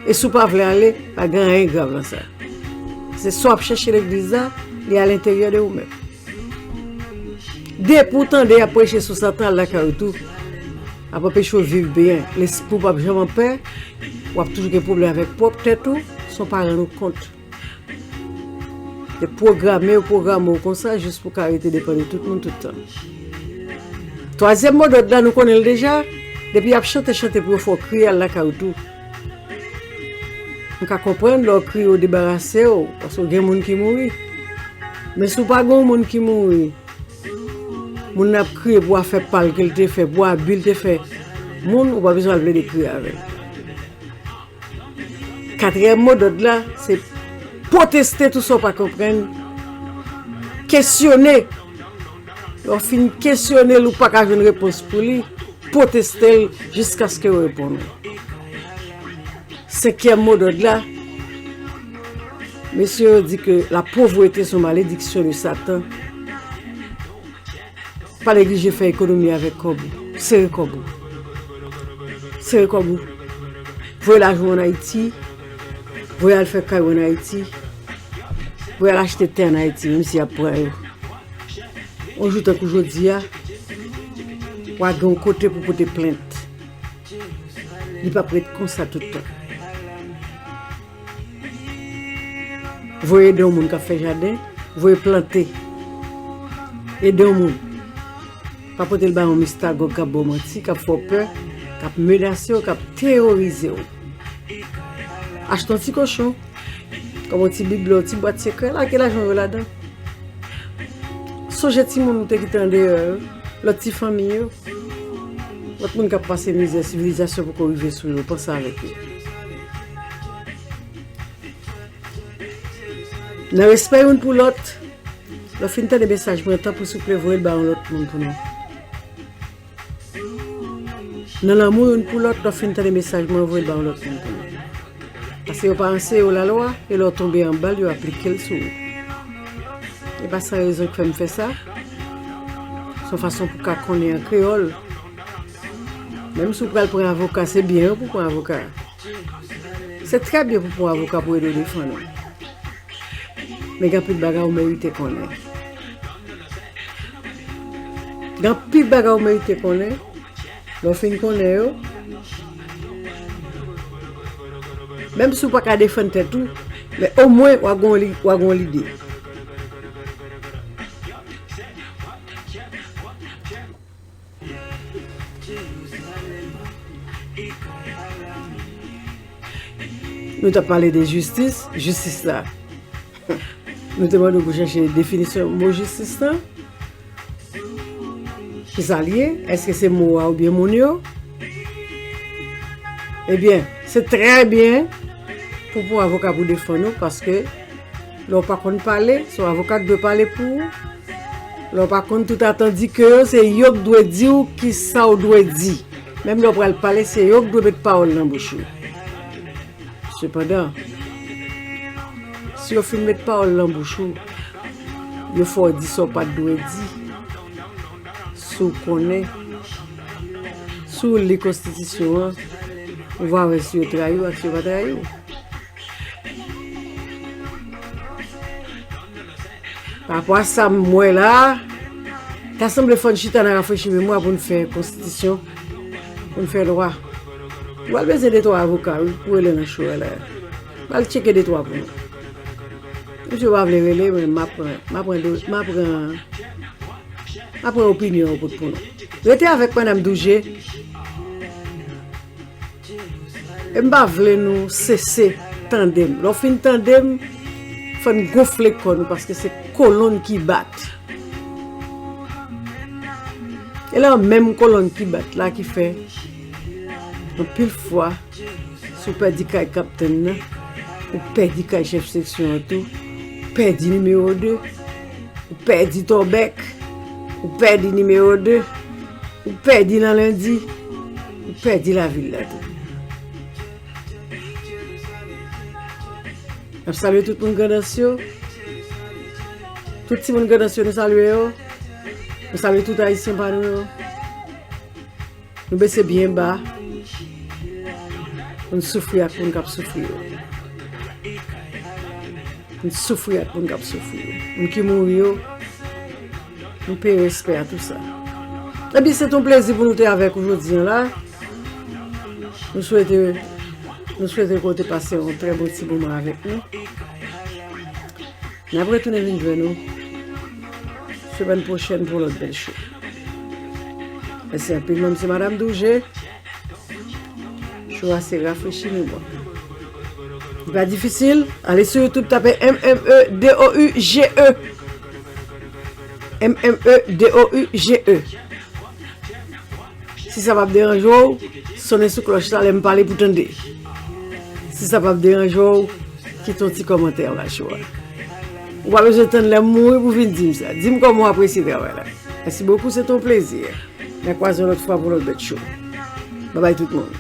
E si w pa vle ale, pa gen anyen grav nan sa. Se sa w ap chèche legliz la, li alenteryè de ou menm. Depi w tande y ap preche sou Satan, al lakay ou tou. Ap anpeche w viv byen. Lespri w p ap janm anpè. W ap toujou gen pwoblèm avèk pwòp tèt ou, san w pa rann ou kont. Pwograme yo, pwograme w konsa, jis pou w ka rete depann de tout moun tout tan. Twazyèm modòd la, nou konnen l deja. Depi y ap chante, chante pou yo fè w kriye, al lakay ou tou. M ka konprann lè w kriye, w debarase w, paske gen moun ki mouri. Men si w pa gen yon moun ki mouri, moun nan ap kriye pou afè pa l ke l te fè, pou abi l te fè moun, ou pa bezwen al plede kriye avè l. Katriyèm modòd la, se pwoteste tou sa w pa konprann. Kesyone. Lè w fin kesyone l, ou pa ka jwenn repons pou li, pwoteste l jiskaske yo reponn ou. Senkyèm modòd la, mesye yo di ke la pauvreté se yon malediksyon de Satan. Pa neglije fè ekonomi avèk kòb ou. Sere kòb ou. Sere kòb ou. Voye lajan w ann Ayiti. Voye al fè kay ou ann Ayiti. Voye al achte tè ann Ayiti, menm si y ap pran yo. Yon jou tankou jodi a, w a gen yon kote pou pote plent. Li p ap ret konsa tout tan. Voye ede yon moun k ap fè jaden, voye plante. Ede yon moun. Pa pote l bay yon mistagòg k ap ba w manti, k ap fè w pè, k ap menase w, k ap teworize w. Achte yon ti kochon, kòm yon ti biblo, yon ti bwat sekrè, lage lajan w yo ladan. Sonje timoun ou te kite andeyò yo, lòt ti fanmi yo, lòt moun k ap pase mizè, sivilizasyon poko rive sou yo, panse avèk yo. Nan respè youn pou lòt, lè w fin tande mesaj mwen, tanpri souple voye l ba yon lòt moun pou nou. Nan lanmou youn pou lòt, lè w fin tande mesaj mwen, voye l ba yon lòt moun pou nou. Paske yo pa anseye w lalwa, e lè w tonbe anba l, yo aplike l sou ou. E pa san rezon k fè m fè sa. Se yon fason pou w ka konnen an kreyòl. Menm si w pral pran avoka, se byen wi pou w pran avoka. Se trè byen pou w pran avoka pou ede w defann ou. Men gen anpil bagay ou merite konnen. Gen anpil bagay ou merite konnen. Lè w fin konnen yo, menm si w pa ka defann tèt ou, men omwen w a gen yon li-, w a gen yon lide. Nou t ap pale de jistis, jistis la. Nou te mande w pou chèche definisyon mo jistis lan. Kisa l ye? Èske se mo a oubyen moun yo? Ebyen, se trè byen pou pran avoka pou defann ou, paske lè w pa konn pale, se yon avoka k dwe pale pou ou. Lè w pa konn tout atandi ke yo, se yo k dwe di w kisa w dwe di. Menm lè w pral pale, se yo k dwe met pawòl nan bouch ou. Sepandan, si yo fin met pawòl nan bouch ou, yo fè w di sa w pa t dwe di. Si w konnen, si w li konstitisyon an, ou va wè si yo trayi w ak si yo pa trayi w. Pa rapò a sa m wè la a, ta sanble fò n chita n rafrechi memwa pou n fè konstitisyon, pou n fè lwa. Ou pral bezwen de twa avoka, wi, pou rele nan show a la. Pral tcheke de twa pou nou. Misye pa vle rele, men m ap pran, m ap pran, m ap pran, m ap pran opinyon yo pou, pou nou. Rete avèk Madam Douje. E m pa vle nou sese tande m. Lè w fin tande m, fò n gonfle kò nou, paske se kolonn ki bat. E la menm kolonn ki bat la ki fè, anpil fwa, si w pèdi kay kaptenn nan, ou pèdi kay chèf seksyon an tou, ou pèdi nimewo de, ou pèdi Tòbèk, ou pèdi nimewo de, ou pèdi nan Lendi, ou pèdi lavil la tou. N ap salye tout moun Grandans yo. Tout timoun Grandans yo, nou salye yo. Nou salye tout Ayisyen pa nou yo. Nou bese byen ba. Nou soufri ak moun k ap soufri yo. Nou soufri ak moun k ap soufri yo. Moun ki mouri yo. Nou peye respè a tou sa. Ebyen, se te yon plezi pou nou te avèk ou jodi a la. Nou swete, nou swete ke w te pase yon trè bon ti moman avèk nou. N ap retounen vin jwenn nou semèn pwochèn pou lòt bèl show. Mèsi anpil, mwen se Madam Douje. Show a se rafrechi memwa. Li pa difisil, ale sou YouTube, tape M M E D O U J E. M M E D O U J E. Si sa p ap deranje w, sonnen sou klòch la lè m pale pou tande. Si sa p ap deranje w, kite yon ti kòmantè anba show a. Ou pa bezwen tann lè m mouri pou vin di m sa. Di m kòman w apresye travay la. Mèsi bokou, se te yon plezi. N a kwaze yon lòt fwa pou lòt bèt show. Babay tout moun.